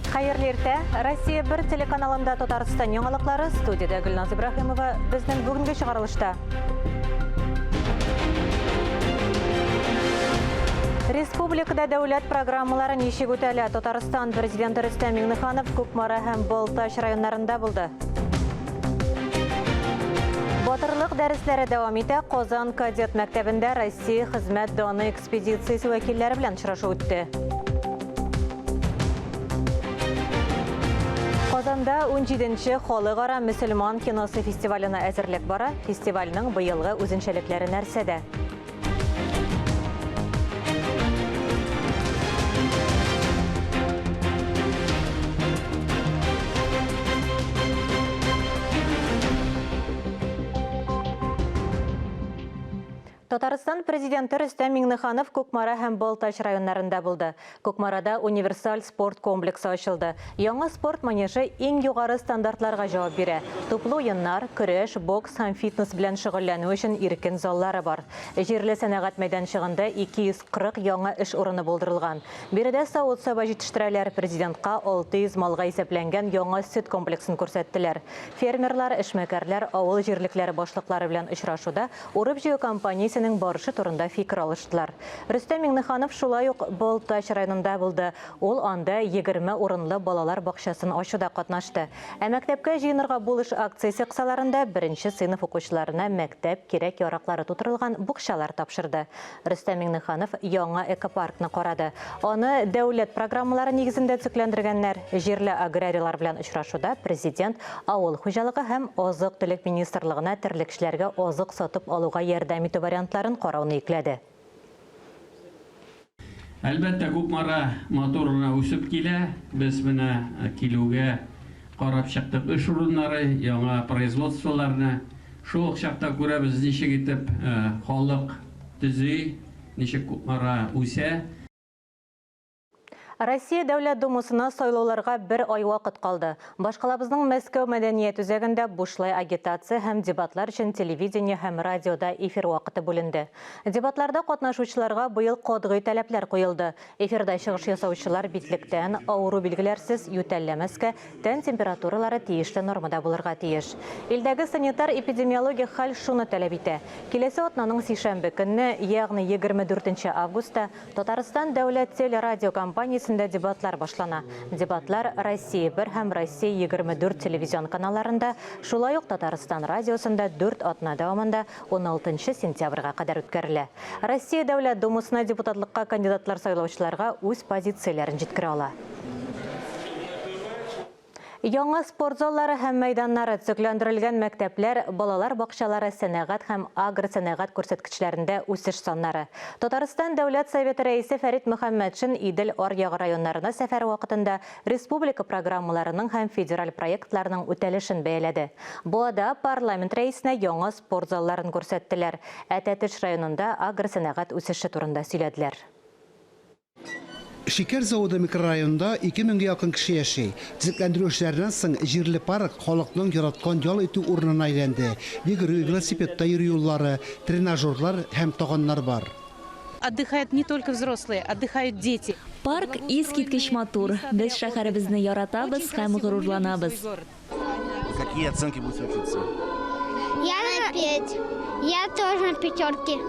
Хәерле иртә! Россия 1 телеканалында Татарстан яңалыклары, студиядә Гөлназ Ибраһимова. Безнең бүгенге чыгарылышта. Республикада дәүләт программалары ничек үтәлә? Татарстан Президенты Рөстәм Миңнеханов Кукмара һәм Балтач районнарында булды. Батырлык дәресләре дәвам итә. Казан кадет мәктәбендә Россия хезмәт даны экспедициясе вәкилләре белән очрашу үтте. Казанда 17нче халыкара мөселман киносы фестиваленә әзерлек бара. Фестивальнең быелгы үзенчәлекләре нәрсәдә? Татарстан Президенты Рөстәм Миңнеханов Кукмара һәм Балтач районнарында булды. Кукмарада универсаль спорт комплексы ачылды. Яңа спорт манежы иң югары стандартларга җавап бирә. Туплы уеннар, көрәш, бокс һәм фитнес белән шөгыльләнү өчен иркен заллары бар. Җирле сәнәгать мәйданчыгында 240 яңа эш урыны булдырылган. Биредә савыт-саба җитештерәләр, Президентка 600 малга исәпләнгән яңа сөт комплексын күрсәттеләр. Фермерлар, эшмәкәрләр, авыл җирлекләре башлыклары белән очрашуда урып-җыю кампаниясенең барышы турында фикер алыштылар. Рөстәм Миңнеханов шулай ук Балтач районында булды. Ул анда 20 урынлы балалар бакчасын ачуда катнашты. Ә Мәктәпкә җыенырга булыш акциясе кысаларында беренче сыйныф укучыларына мәктәп кирәк-яраклары тутырылган букчалар тапшырды. Рөстәм Миңнеханов яңа экопаркны карады. Аны дәүләт программалары нигезендә төзекләндергәннәр. Җирле аграрийлар белән очрашуда Президент Авыл хуҗалыгы һәм азык-төлек министрлыгына терлекчеләргә азык сатып алуга ярдәм итү вариантларын карауны йөкләде. Әлбәттә, Кукмара матур гына үсеп килә. Без менә килүгә карап чыктык эш урыннары, яңа производстволарны. Шул ук чакта күрәбез, ничек итеп халык төзи, ничек Кукмара үсә. Россия Дәүләт Думасына сайлауларга бер ай вакыт калды. Башкалабызның Мәскәү мәдәният үзәгендә бушлай агитация һәм дебатлар өчен телевидение һәм радиода эфир вакыты бүленде. Дебатларда катнашучыларга быел катгый таләпләр куелды. Эфирда чыгыш ясаучылар битлектән, авыру билгеләрсез, ютәлләмәскә, тән температуралары тиешле нормада булырга тиеш. Илдәге санитар-эпидемиологик хәл шуны таләп итә. Киләсе атнаның сишәмбе көнне, ягъни 24 августта, Татарстан дәүләт телерадиокомпаниясендә дебатлар башлана. Дебатлар Россия 1 һәм Россия 24 телевизион каналларында, шулай ук Татарстан радиосында дүрт атна дәвамында 16 сентябрьгә кадәр үткәрелә. Россия Дәүләт Думасына депутатлыкка кандидатлар сайлаучыларга үз позицияләрен җиткерә ала. Яңа спорт заллары һәм мәйданнары, төзекләндерелгән мәктәпләр, балалар бакчалары, сәнәгать һәм агросәнәгать күрсәткечләрендә үсеш саннары. Татарстан Дәүләт Советы Рәисе Фәрит Мөхәммәтшин Идел аръягы районнарына сәфәре вакытында республика программаларының һәм федераль проектларның үтәлешен бәяләде. Буада парламент Рәисенә яңа спорт залларын күрсәттеләр, ә Тәтеш районында агросәнәгать үсеше турында сөйләделәр. Шикәр заводы микрорайонында ике меңгә якын кеше яши. Төзекләндерү эшләреннән соң җирле парк халыкның яраткан ял итү урынына әйләнде. Йөгерү, велосипедта йөрү юллары, тренажерлар һәм таганнар бар. Отдыхают не только взрослые, отдыхают дети. Парк искиткеч матур. Без шәһәребезне яратабыз һәм горурланабыз. Какие оценки будете учиться? Я на пять. Я тоже на пятерке.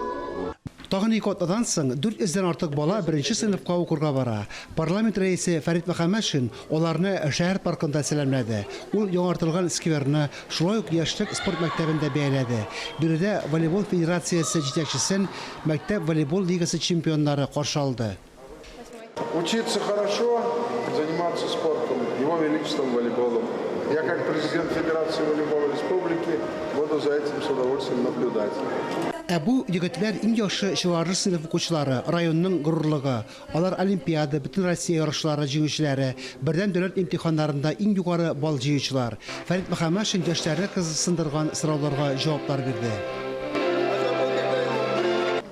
Тагын ике атнадан соң 400 дән артык бала беренче сыйныфка укырга бара. Парламент рәисе Фәрит Мөхәммәтшин аларны шәһәр паркында сәламләде. Ул яңартылган скверны, шулай ук Яшьлек спорт мәктәбен дә бәяләде. Биредә волейбол федерациясе җитәкчесен мәктәп волейбол лигасы чемпионнары каршы алды. Учиться хорошо, заниматься спортом, его величеством волейболом. Я как президент Федерации волейбола республики буду за этим с удовольствием наблюдать. Ә бу егетләр иң яхшы чыгарылыш сыйныф укучылары, районның горурлыгы. Алар олимпиада, бөтенроссия ярышлары җиңүчеләре, бердәм дәүләт имтиханнарында иң югары балл җыючылар. Фәрит Мөхәммәтшин яшьләрне кызыксындырган сорауларга җаваплар бирде.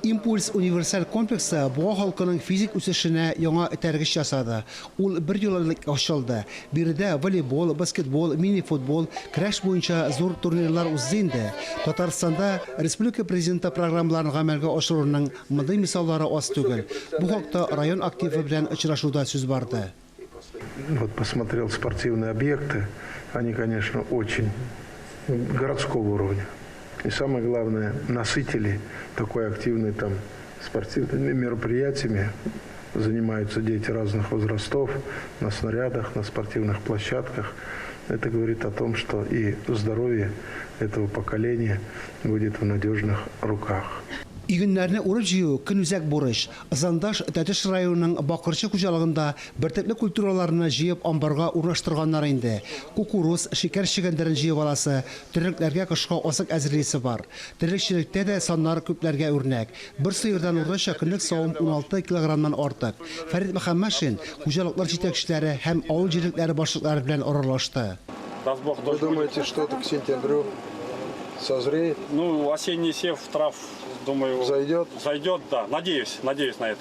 Импульс универсаль комплексы Буа халкының физик үсешенә яңа этәргеч ясады. Ул бер ел элек ачылды. Биредә волейбол, баскетбол, мини-футбол, көрәш буенча зур турнирлар узды инде. Татарстанда республика Президенты программаларын гамәлгә ашыруның мондый мисаллары аз түгел. Бу хакта район активы белән очрашуда сүз барды. Вот посмотрел спортивные объекты, они, конечно, очень городского уровня. И самое главное, насытили такой активной там спортивными мероприятиями. Занимаются дети разных возрастов на снарядах, на спортивных площадках. Это говорит о том, что и здоровье этого поколения будет в надежных руках. Игеннәрне урып-җыю көнүзәк бурыч. Ызандаш Тәтеш районының Бакырчы хуҗалыгында бөртекле культураларны җыеп амбарга урнаштырганнар инде. Кукуруз, шикәр чөгендерен җыеп аласы, терлекләргә кышка азык әзерлисе бар. Терлекчелектә дә саннар күпләргә үрнәк. Бер сыердан уртача көнлек савым 16 килограммнан артык. Фәрит Мөхәммәтшин хуҗалыклар җитәкчеләре һәм авыл җирлекләре башлыклары белән аралашты. Даст Бог, Вы дождь будет. думаете, что-то к сентябрю созреет? Ну, осенний сев трав, думаю, Зайдет? Зайдет, да. Надеюсь, надеюсь на это.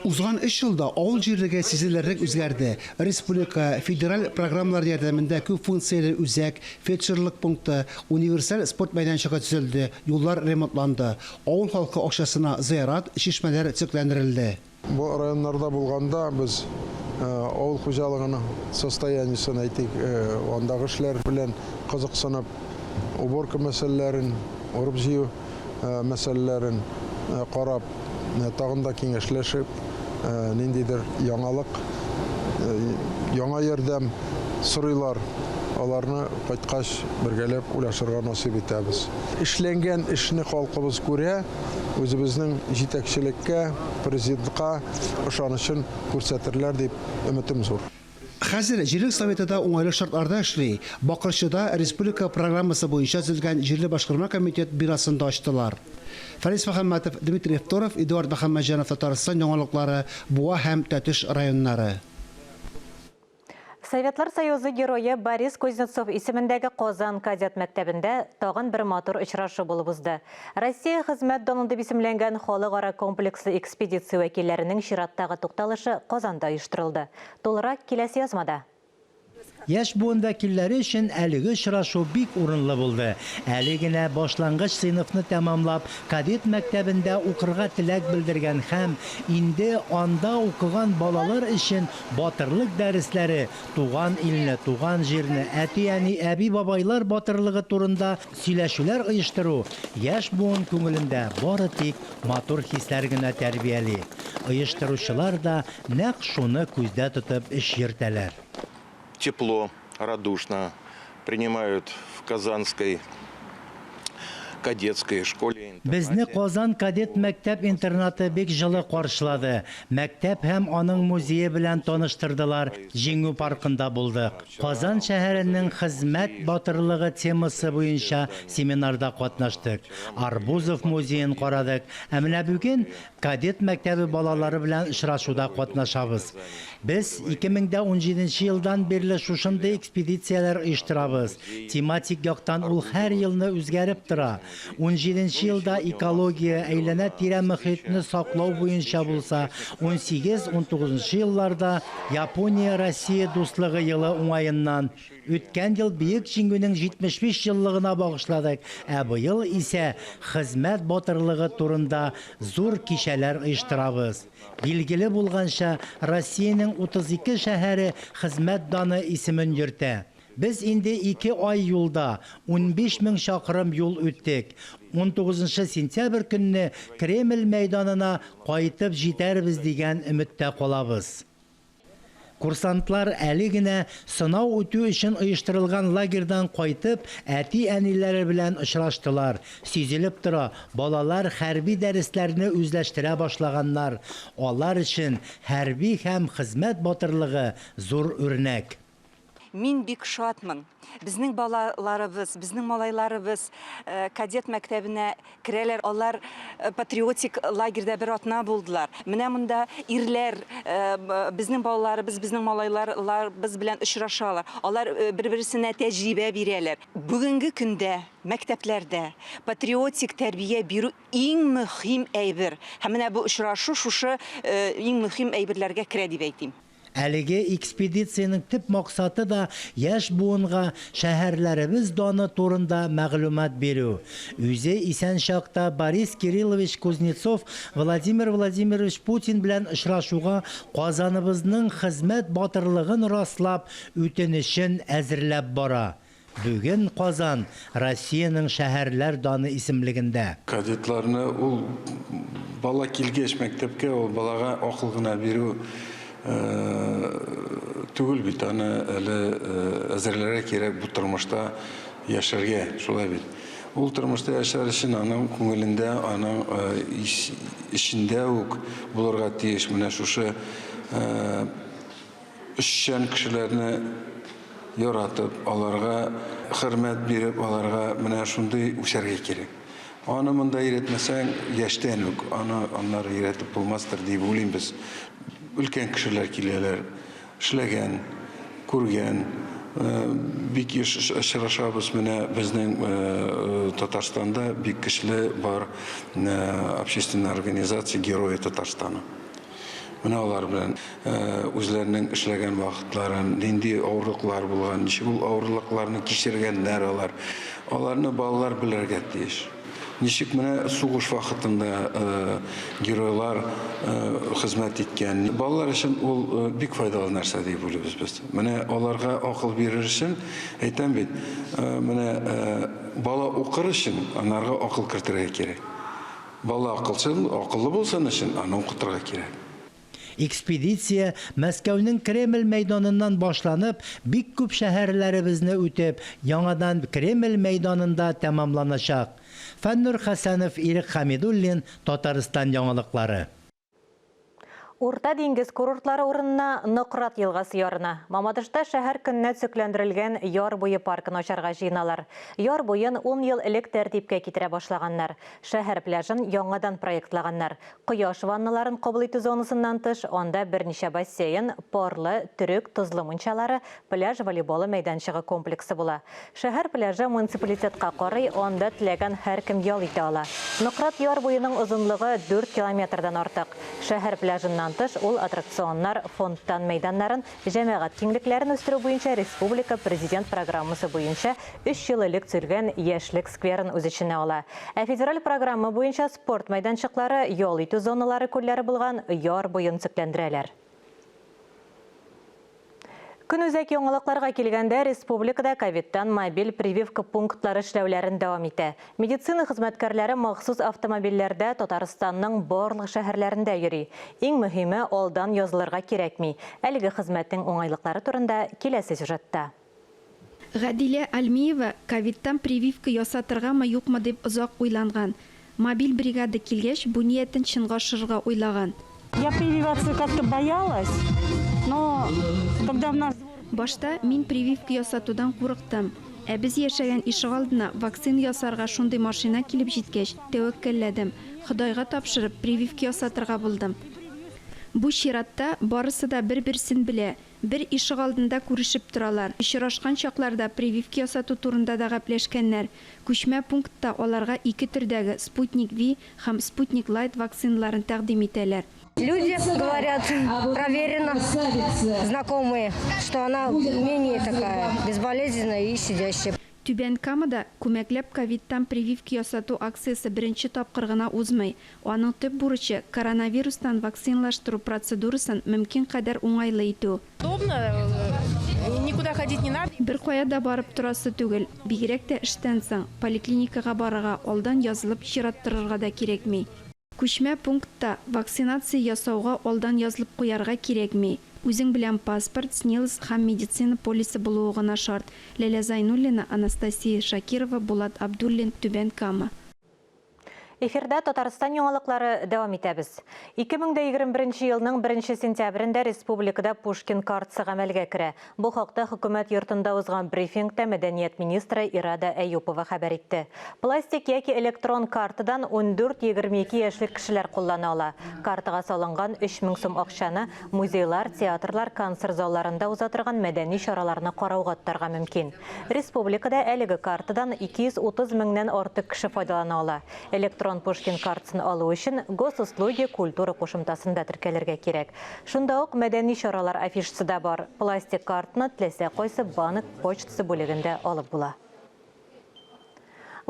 Узган өч елда авыл җирлеге сизелерлек үзгәрде. Республика федераль программалар ярдәмендә күп функцияле үзәк, фельдшерлык пункты, универсаль спорт мәйданчыгы төзелде, юллар ремонтланды. Авыл халкы акчасына зыярат, чишмәләр төзекләндерелде. Бу районнарда булганда без авыл хуҗалыгының состояниесен әйтик, андагы эшләр белән кызыксынып, уборка мәсьәләләрен, урып-җыю мәсьәләләрен карап, тагын да киңәшләшеп, ниндидер яңалык, яңа ярдәм сорыйлар. Аларны кайткач бергәләп уйлашырга насыйп итәбез. Эшләнгән эшне халкыбыз күрә, үзебезнең җитәкчелеккә, президентка ышанычын күрсәтерләр дип өметем зур. Хәзер җирлек советы да уңайлы шартларда эшли. Бакырчыда республика программасы буенча төзелгән җирле башкарма комитет бинасын да ачтылар. Фәрис Мөхәммәтов, Дмитрий Второв, Эдуард Мөхәммәтҗанов, Татарстан яңалыклары, Буа һәм Тәтеш районнары. Советлар Союзы герое Борис Кузнецов исемендәге Казан кадет мәктәбендә тагын бер матур очрашу булып узды. Россия хезмәт даны дип исемләнгән халыкара комплекслы экспедиция вәкилләренең чираттагы тукталышы Казанда оештырылды. Тулырак киләсе язмада. Яшь буын вәкилләре өчен әлеге очрашу бик урынлы булды. Әле генә башлангыч сыйныфны тәмамлап, кадет мәктәбендә укырга теләк белдергән һәм инде анда укыган балалар өчен батырлык дәресләре, туган илне, туган җирне, әти-әни, әби-бабайлар батырлыгы турында сөйләшүләр оештыру яшь буын күңелендә бары тик матур хисләр генә тәрбияли. Оештыручылар да нәкъ шуны күздә тотып эш йөртәләр. Тепло, радушно принимают в Казанской кадетской школе. Безне Казан кадет мәктәп интернаты бик җылы каршылады. Мәктәп һәм аның музее белән таныштырдылар. Җиңү паркында булдык. Казан шәһәренең хезмәт батырлыгы темасы буенча семинарда катнаштык. Арбузов музеен карадык. Ә менә бүген кадет мәктәбе балалары белән очрашуда катнашабыз. Без 2017 елдан бирле шушындый экспедицияләр оештырабыз. Тематик яктан ул һәр елны үзгәреп тора. 17 елда экология, әйләнә-тирә мөхитне саклау буенча булса, 18-19 елларда Япония-Россия дуслыгы елы уңаеннан. Үткән ел Бөек Җиңүнең 75 еллыгына багышладык, ә быел исә хезмәт батырлыгы турында зур кичәләр оештырабыз. Билгеле булганча, Россиянең 32 шәһәре хезмәт даны исемен йөртә. Без инде 2 ай юлда, 15 мең чакрым юл үттек. 19 сентябрь көнне Кремль мәйданына кайтып җитәрбез дигән өметтә калабыз. Курсантлар әле генә сынау үтү өчен оештырылган лагерьдан кайтып, әти-әниләре белән очраштылар. Сизелеп тора, балалар хәрби дәресләрне үзләштерә башлаганнар. Алар өчен хәрби һәм хезмәт батырлыгы зур үрнәк. Мин бик шатмын. Безнең балаларыбыз, безнең малайларыбыз кадет мәктәбенә керәләр. Алар патриотик лагерьда бер атна булдылар. Менә монда ирләр, безнең балаларыбыз, безнең малайларыбыз белән очрашалар. Алар бер-берсенә тәҗрибә бирәләр. Бүгенге көндә мәктәпләрдә патриотик тәрбия бирү иң мөһим әйбер. Һәм менә бу очрашу шушы иң мөһим әйберләргә керә дип әйтим. Әлеге экспедициянең төп максаты да яшь буынга шәһәрләребез даны турында мәгълүмат бирү. Үзе исән чакта Борис Кириллович Кузнецов Владимир Владимирович Путин белән очрашуга Казаныбызның хезмәт батырлыгын раслап, үтенечен әзерләп бара. Бүген Казан, Россиянең шәһәрләр даны исемлегендә. Кадетларны ул бала килгәч мәктәпкә, ул балага акыл гына бирү түгел бит, аны әле әзерләргә кирәк бу тормышта яшәргә, шулай бит. Ул тормышта яшәр өчен аның күңелендә, аның эчендә үк булырга тиеш менә шушы Эшчән кешеләрне яратып, аларга хөрмәт биреп, аларга менә шундый үсәргә кирәк. Аны монда өйрәтмәсәң, яшьтән үк, аны аннары өйрәтеп булмастыр дип уйлыйм без. Өлкән кешеләр киләләр, эшләгән, күргән, бик еш очрашабыз. Менә безнең Татарстанда бик көчле бар общественная организация Герои Татарстана. Менә алар белән үзләренең эшләгән вакытларын, нинди авырлыклар булган, ничек ул авырлыкларны кичергәннәр алар. Аларны балалар белергә тиеш. Ничек менә сугыш вакытында геройлар хезмәт иткән. Балалар өчен ул бик файдалы нәрсә дип уйлыйбыз без. Менә аларга акыл бирер өчен, әйтәм бит, менә бала укыр өчен анарга акыл кертергә кирәк. Бала акылчыл, акыллы булсын өчен аны укытырга кирәк. Экспедиция Мәскәүнең Кремль мәйданыннан башланып, бик күп шәһәрләребезне үтеп, яңадан Кремль мәйданында тәмамланачак. Фәннур Хәсәнов, Ирек Хәмидуллин, Татарстан яңалыклары. Урта диңгез курортлары урынына Нократ елгасы ярына. Мамадышта шәһәр көненә төзекләндерелгән яр буе паркын ачарга җыеналар. Яр буен ун ел элек тәртипкә китерә башлаганнар. Шәһәр пляжын яңадан проектлаганнар. Кояш ванналарын кабул итү зонасыннан тыш, анда берничә бассейн, парлы, төрек, тозлы мунчалары, пляж волейболы мәйданчыгы комплексы була. Шәһәр пляжы муниципалитетка карый, анда теләгән һәркем ял итә ала. Нократ яр буеның озынлыгы дүрт километрдан артык. Шәһәр пляжыннан тыш, ул аттракционнар, фонтан мәйданнарын, җәмәгать киңлекләрен үстерү буенча республика Президент программасы буенча өч ел элек төзелгән Яшьлек скверын үз эченә ала. Ә федераль программа буенча спорт мәйданчыклары, ял итү зоналары күлләре булган яр буен төзекләндерәләр. Көнүзәк яңалыкларга килгәндә, республикада ковидтан мобиль прививка пунктлары эшләүләрен дәвам итә. Медицина хезмәткәрләре махсус автомобильләрдә Татарстанның барлык шәһәрләрендә йөри. Иң мөһиме, алдан язылырга кирәкми. Әлеге хезмәтнең уңайлыклары турында киләсе сюжетта. Гадилә Альмиева ковидтан прививка ясатыргамы-юкмы дип озак уйланган. Мобиль бригада килгәч, бу ниятен чынга ашырырга уйлаган. Я прививаться как-то боялась, но когда в наш двор. Башта мин прививка ясатудан курыктым. Ә без яшәгән ишегалдына вакцина ясарга шундый машина килеп җиткәч, тәвәккәлләдем. Ходайга тапшырып, прививка ясатырга булдым. Бу чиратта барысы да бер-берсен белә, бер ишегалдында күрешеп торалар. Очрашкан чакларда прививка ясату турында да гәпләшкәннәр. Күчмә пунктта аларга ике төрдәге Спутник Ви һәм Спутник Лайт вакциналарын тәкъдим итәләр. Люди говорят, проверено, знакомые, что она менее такая безболезненная и щадящая. Түбән Камада күмәкләп ковидтан прививка ясату акциясе беренче тапкыр гына узмый. Аның төп бурычы, коронавирустан вакциналаштыру процедурасын мөмкин кадәр уңайлы итү. Удобно, никуда ходить не надо. Беркая да барып торасы түгел, бигрәк тә эштән соң, поликлиникага барырга алдан язылып чират торырга да кирәкми. Күчмә пунктта вакцинация ясауга алдан язылып куярга кирәкми. Үзең белән паспорт, СНИЛС һәм медицина полисы булуы гына шарт. Ләлә Зайнуллина, Анастасия Шакирова, Булат Абдуллин, Түбән Кама. Эфирда Татарстан яңалыклары дәвам итәбез. 2021 елның 1 сентябрендә республикада Пушкин картасы гамәлгә керә. Бу хакта хөкүмәт йортында узган брифингта мәдәният министры Ирада Әюпова хәбәр итте. Пластик яки электрон картадан 14-22 яшьлек кешеләр куллана ала. Картага салынган 3000 сум акчаны музейлар, театрлар, концерт залларында уза торган мәдәни чараларны карауга тотарга мөмкин. Республикада әлеге картадан 230 меңнән артык кеше файдалана ала. Электрон Электрон Пушкин картасын алу өчен Госуслуги Культура кушымтасында теркәлергә кирәк. Шунда ук мәдәни чаралар афишасы да бар. Пластик картаны теләсә кайсы банк почтасы бүлегендә алып була.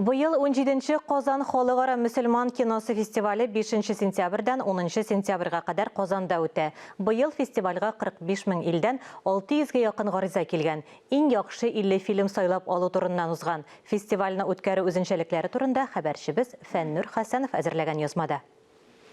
Быел унҗиденче Казан халыкара мөселман киносы фестивале бишенче сентябрьдән унынчы сентябрьгә кадәр Казанда үтә. Быел фестивальгә 45 мең илдән 600 гә якын гариза килгән. Иң яхшы 50 фильм сайлап алу турыннан узган. Фестивальне үткәрү үзенчәлекләре турында хәбәрчебез Фәннүр Хәсәнов әзерләгән язмада.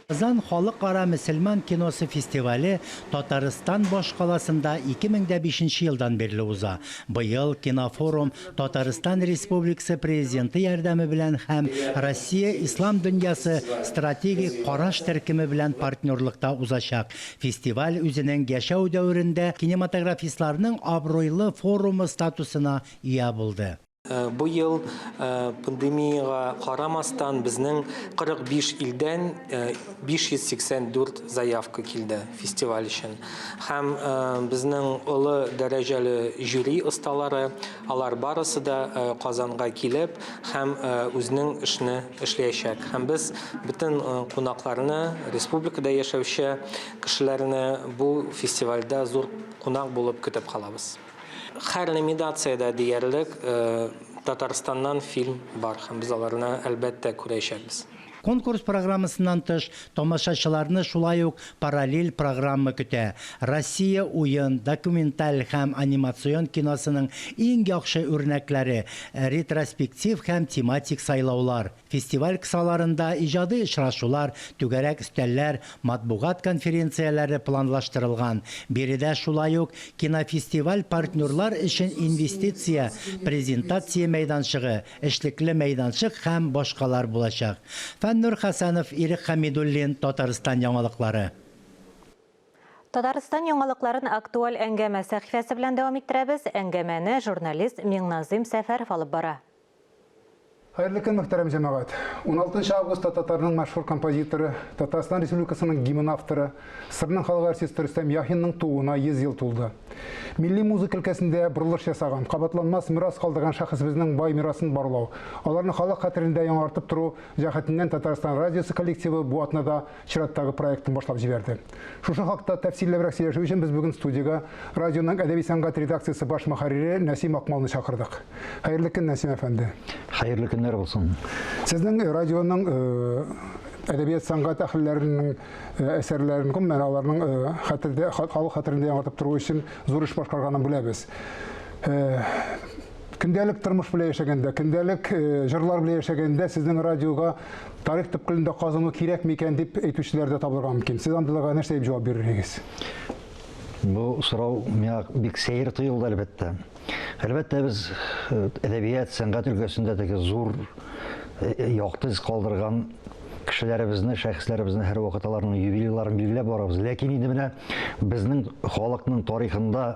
Казан халыкара мөселман киносы фестивале Татарстан башкаласында 2005 нче елдан бирле уза. Быел кинофорум Татарстан Республикасы Президенты ярдәме белән һәм Россия ислам дөньясы стратегик караш төркеме белән партнерлыкта узачак. Фестиваль үзенең яшәү дәверендә кинематографистларның абруйлы форумы статусына ия булды. Бу ел пандемиягә карамастан, безнең 45 илдән 584 заявка килде фестиваль өчен. Һәм безнең олы дәрәҗәле жюри осталары, алар барысы да Казанга килеп һәм үзенең эшне эшләячәк. Һәм без бөтен кунакларны, республикада яшәүче кешеләрне бу фестивальдә зур кунак булып көтеп калабыз. Һәр номинациядә диярлек Татарстаннан фильм бар һәм без аларны, әлбәттә, күрәчәкбез. Конкурс программасыннан тыш, тамашачыларны шулай ук параллель программа көтә, Россия уен, документаль һәм анимацион киносының иң яхшы үрнәкләре, ретроспектив һәм тематик сайлаулар. Фестиваль кысаларында иҗади очрашулар, түгәрәк өстәлләр, матбугат конференцияләре планлаштырылган. Биредә шулай ук кинофестиваль партнерлар өчен инвестиция, презентация мәйданчыгы, эшлекле мәйданчык һәм башкалар булачак. Фәннур Хәсәнов, Ирек Хәмидуллин, Татарстан яңалыклары. Татарстан яңалыкларын актуаль әңгәмә сәхифәсе белән дәвам иттерәбез. Әңгәмәне журналист Миңназыйм Сәфәров алып бара. Хәерле көн, мөхтәрәм җәмәгать. 16 августта татарның мәшһүр композиторы, Татарстан Республикасының гимн авторы, СССРның халык артисты Рөстәм Яхинның тууына 100 ел тулды. Милли музыка өлкәсендә борылыш ясаган, кабатланмас мирас калдырган шәхесебезнең бай мирасын барлау, аларны халык хәтерендә яңартып тору җәһәтеннән Татарстан радиосы коллективы бу атнада чираттагы проектын башлап җибәрде. Шушы хакта тәфсилләбрәк сөйләшү өчен без бүген студиягә радионың әдәби сәнгать редакциясе баш мөхәррире Нәсим Акмалны чакырдык. Хәерле көн, Нәсим әфәнде. Хәерле көннәр булсын. Сезнең э, радионың э, әдәбият сәнгать әһелләренең э, әсәрләрен, гомумән аларның хәтердә халык хәтерендә яңартып тору өчен зур эш башкарганын беләбез. Көндәлек тормыш белән яшәгәндә, көндәлек э, җырлар белән яшәгәндә сезнең радиога тарих төпкелендә казыну кирәк микән дип әйтүчеләр дә табылырга мөмкин. Сез андыйларга нәрсә дип җавап бирер идегез? Бу сорау миңа бик сәер тоелды, әлбәттә. Әлбәттә, без э, әдәбият, сәнгать өлкәсендә теге зур э, якты эз калдырган кешеләребезне, шәхесләребезне һәрвакыт аларның юбилейларын билгеләп барабыз. Ләкин инде менә безнең халыкның тарихында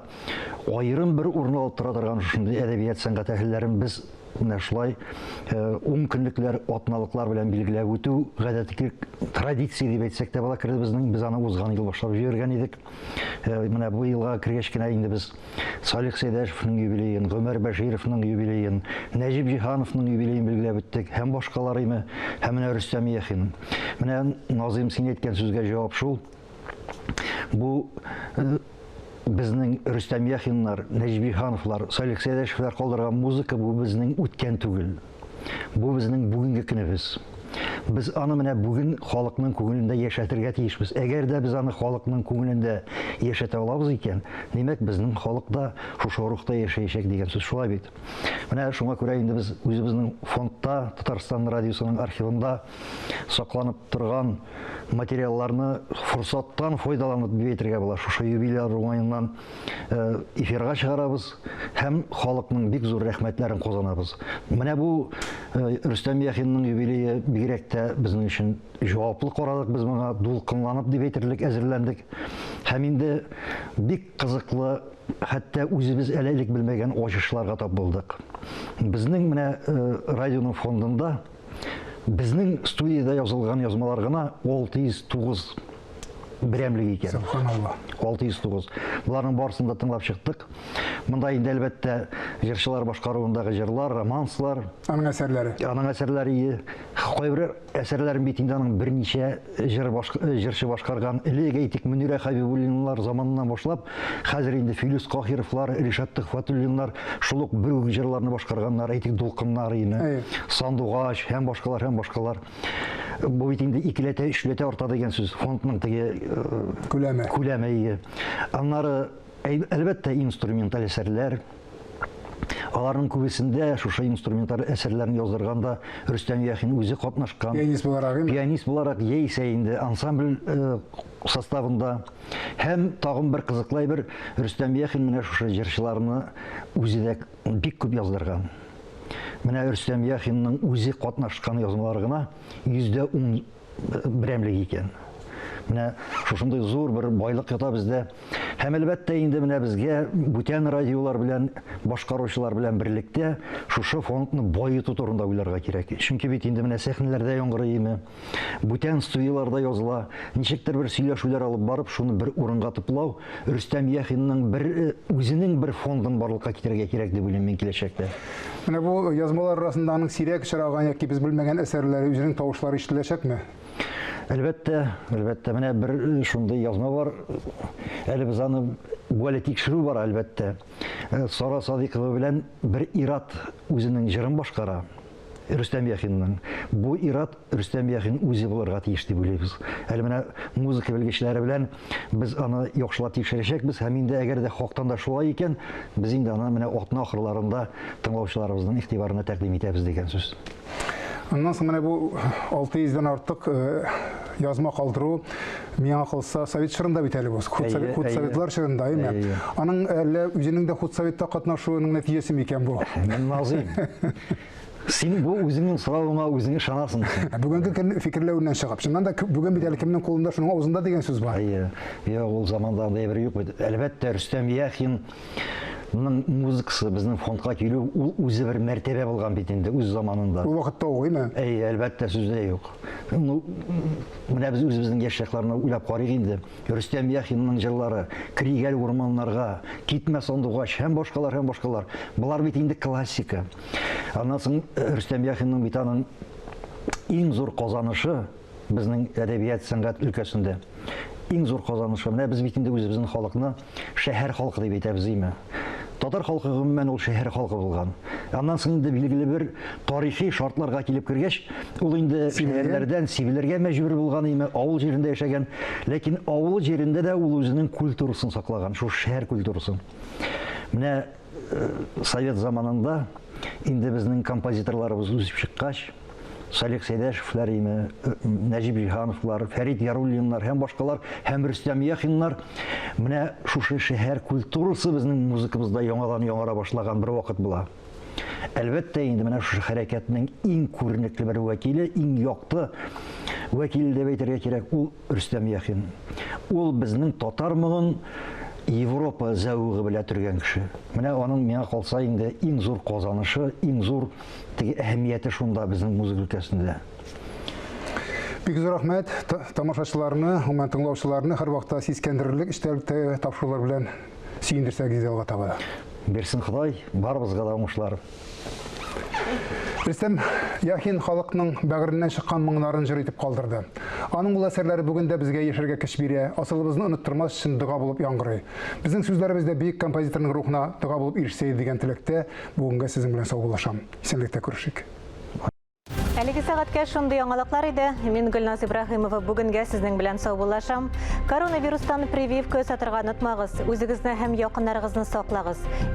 Аерым бер урын алып тора торган шушындый әдәбият сәнгать әһелләрен без менә шулай э, ун көнлекләр, атналыклар белән билгеләп үтү гадәти традиция дип әйтсәк тә була керде безнең. Без аны узган ел башлап җибәргән идек. Э, менә бу елга кергәч кенә инде без Салих Сәйдәшевның юбилеен, Гомәр Бәшировның юбилеен, Нәҗип Җиһановның юбилеен билгеләп үттек һәм башкалар име, һәм менә Рөстәм Яхин. Менә Назыйм син әйткән сүзгә җавап шул. Бу э, безнең Рөстәм Яхиннар, Нәҗип Җиһановлар, Салих Сәйдәшевләр калдырган музыка бу безнең үткән түгел. Бу безнең бүгенге көнебез. Без аны менә бүген халыкның күңелендә яшәтергә тиешбез. Әгәр дә без аны халыкның күңелендә яшәтә алабыз икән, димәк, безнең халык та шушы рухта яшәячәк дигән сүз. Шулай бит. Менә шуңа күрә инде без үзебезнең фондта, Татарстан радиосының архивында сакланып торган материалларны форсаттан файдаланып дип әйтергә була. Шушы юбилейлар уңаеннан э, эфирга чыгарабыз һәм халыкның бик зур рәхмәтләрен казанабыз. Менә бу э, Рөстәм Яхинның юбилее бигрәк тә безнең өчен җаваплы карадык без моңа, дулкынланып дип әйтерлек әзерләндек. Һәм инде бик кызыклы, хәтта үзебез әле элек белмәгән ачышларга тап булдык. Безнең менә э, радионың фондында Безнең студиядә язылган язмалар гына 609 берәмлек икән. Сөбханалла. 609. Боларның барысын да тыңлап чыктык. Монда инде әлбәттә җырчылар башкаруындагы җырлар, романслар. Аның әсәрләре. Аның әсәрләре. Кайбер әсәрләрен бит инде аның берничә җыр баш, җырчы башкарган. Элек әйтик Мөнирә Хәбибуллиналар заманыннан башлап, хәзер инде Филүс Каһировлар, Ришат Төхфәтуллиннар шул ук бер үк җырларны башкарганнар, әйтик Дулкыннар ине, Сандугач һәм башкалар һәм башкалар. Бу бит инде икеләтә, өчләтә арта дигән сүз. Фондның теге күләме. Күләме. Аннары әлбәттә инструменталь әсәрләр. Аларның күбесендә шушы инструменталь әсәрләрне яздырганда Рөстәм Яхин үзе катнашкан. Пианист буларак, Пианист буларак, яисә инде ансамбль э, составында. Һәм тагын бер кызыклы әйбер, Рөстәм Яхин менә шушы җырчыларны үзе дә бик күп яздырган. Менә Рөстәм Яхинның үзе катнашкан язмалар гына 10% берәмлек икән. Менә шушындый зур бер байлык ята бездә. Һәм әлбәттә инде менә безгә бүтән радиолар белән, башкаручылар белән берлектә шушы фондны баету турында уйларга кирәк. Чөнки бит инде менә сәхнәләрдә яңгырыймы, бүтән студияләрдә языла, ничектер бер сөйләшүләр алып барып, шуны бер урынга туплау, Рөстәм Яхинның бер э, үзенең бер фондын барлыкка китерергә кирәк дип уйлыйм мин киләчәктә. Менә бу язмалар арасында аның сирәк очраган яки без белмәгән әсәрләре, үзенең тавышлары ишетеләчәкме? Әлбәттә, әлбәттә, менә бер э, шундый язма бар. Әле без аны бу әле тикшерү бара, әлбәттә. Э, Сара Садыйкова белән бер ират үзенең җырын башкара. Рөстәм Яхинның. Бу ират Рөстәм Яхин үзе булырга тиеш дип уйлыйбыз. Әле менә музыка белгечләре белән без аны яхшылап тикшерәчәкбез һәм инде әгәр дә хактан да шулай икән, без инде аны менә атна ахырларында тыңлаучыларыбызның игътибарына тәкъдим итәбез дигән сүз. Аннан соң менә бу 600 дән артык э, язма калдыру миңа калса совет чорында бит әле бу. Худсоветлар чорында, әйме? Аның әллә үзенең дә худсоветта катнашуының нәтиҗәсе микән бу? Мин назыйм. Син бу үзеңнең соравыңа үзең ышанасың син. Ә бүгенге көн фикерләвеннән чыгып. Чыннан да бүген бит әле кемнең кулында шуның авызында дигән сүз бар. Әйе. Юк, ул заманда андый әйбер юк бит. Әлбәттә, Рөстәм Яхин ның музыкасы безнең фондка килү ул үзе бер мәртәбә булган бит инде үз заманында. Ул вакытта ук, әйме? Әйе, әлбәттә, сүз дә юк. Ну, менә без үзебезнең яшь чакларны уйлап карыйк инде. Рөстәм Яхинның җырлары, Кригәл урманнарга, Китмә сандугач һәм башкалар һәм башкалар. Болар бит инде классика. Аннан соң э, Рөстәм Яхинның бит аның иң зур казанышы безнең әдәбият сәнгать өлкәсендә. Иң зур казанышы. Менә без бит инде үзебезнең халыкны шәһәр халкы дип әйтәбез, име? Татар халкы гомумән ул шәһәр халкы булган. Аннан соң инде билгеле бер тарихи шартларга килеп кергәч, ул инде шәһәрләрдән сибелергә мәҗбүр булган име, авыл җирендә яшәгән. Ләкин авыл җирендә дә ул үзенең культурасын саклаган, шул шәһәр культурасын. Менә э, совет заманында инде безнең композиторларыбыз үсеп чыккач, Салих Сәйдәшевләр име, э, Нәҗип Җиһановлар, Фәрит Яруллиннар һәм башкалар, һәм Рөстәм Яхиннар менә шушы шәһәр культурасы безнең музыкабызда яңадан яңара башлаган бер вакыт була. Әлбәттә инде менә шушы хәрәкәтнең иң күренекле бер вәкиле, иң якты вәкиле дип әйтергә кирәк, ул Рөстәм Яхин. Ул безнең татар моңын Европа зәвыгы белән төргән кеше. Менә аның миңа калса инде иң зур казанышы, иң зур теге әһәмияте шунда безнең музыка өлкәсендә. Бик зур рәхмәт тамашачыларны, гомумән тыңлаучыларны һәрвакытта сискәндерерлек эчтәлектәге тапшырулар белән сөендерсәгез алга таба да. Бирсен Ходай, барыбызга да уңышлар. Рөстәм Яхин халыкның бәгыреннән чыккан моңнарын җыр итеп калдырды. Аның ул әсәрләре бүген дә безгә яшәргә көч бирә, асылыбызны оныттырмас өчен дога булып яңгырый. Безнең сүзләребез дә бөек композиторның рухына дога булып ирешсә иде дигән теләктә бүгенгә сезнең белән саубуллашам. Исәнлектә күрешик. Әлеге сәгатькә шундый яңалыклар иде. Мин Гөлназ Ибраһимова бүгенгә сезнең белән саубуллашам. Коронавирустан прививка ясатырга онытмагыз. Үзегезне һәм якыннарыгызны саклагыз.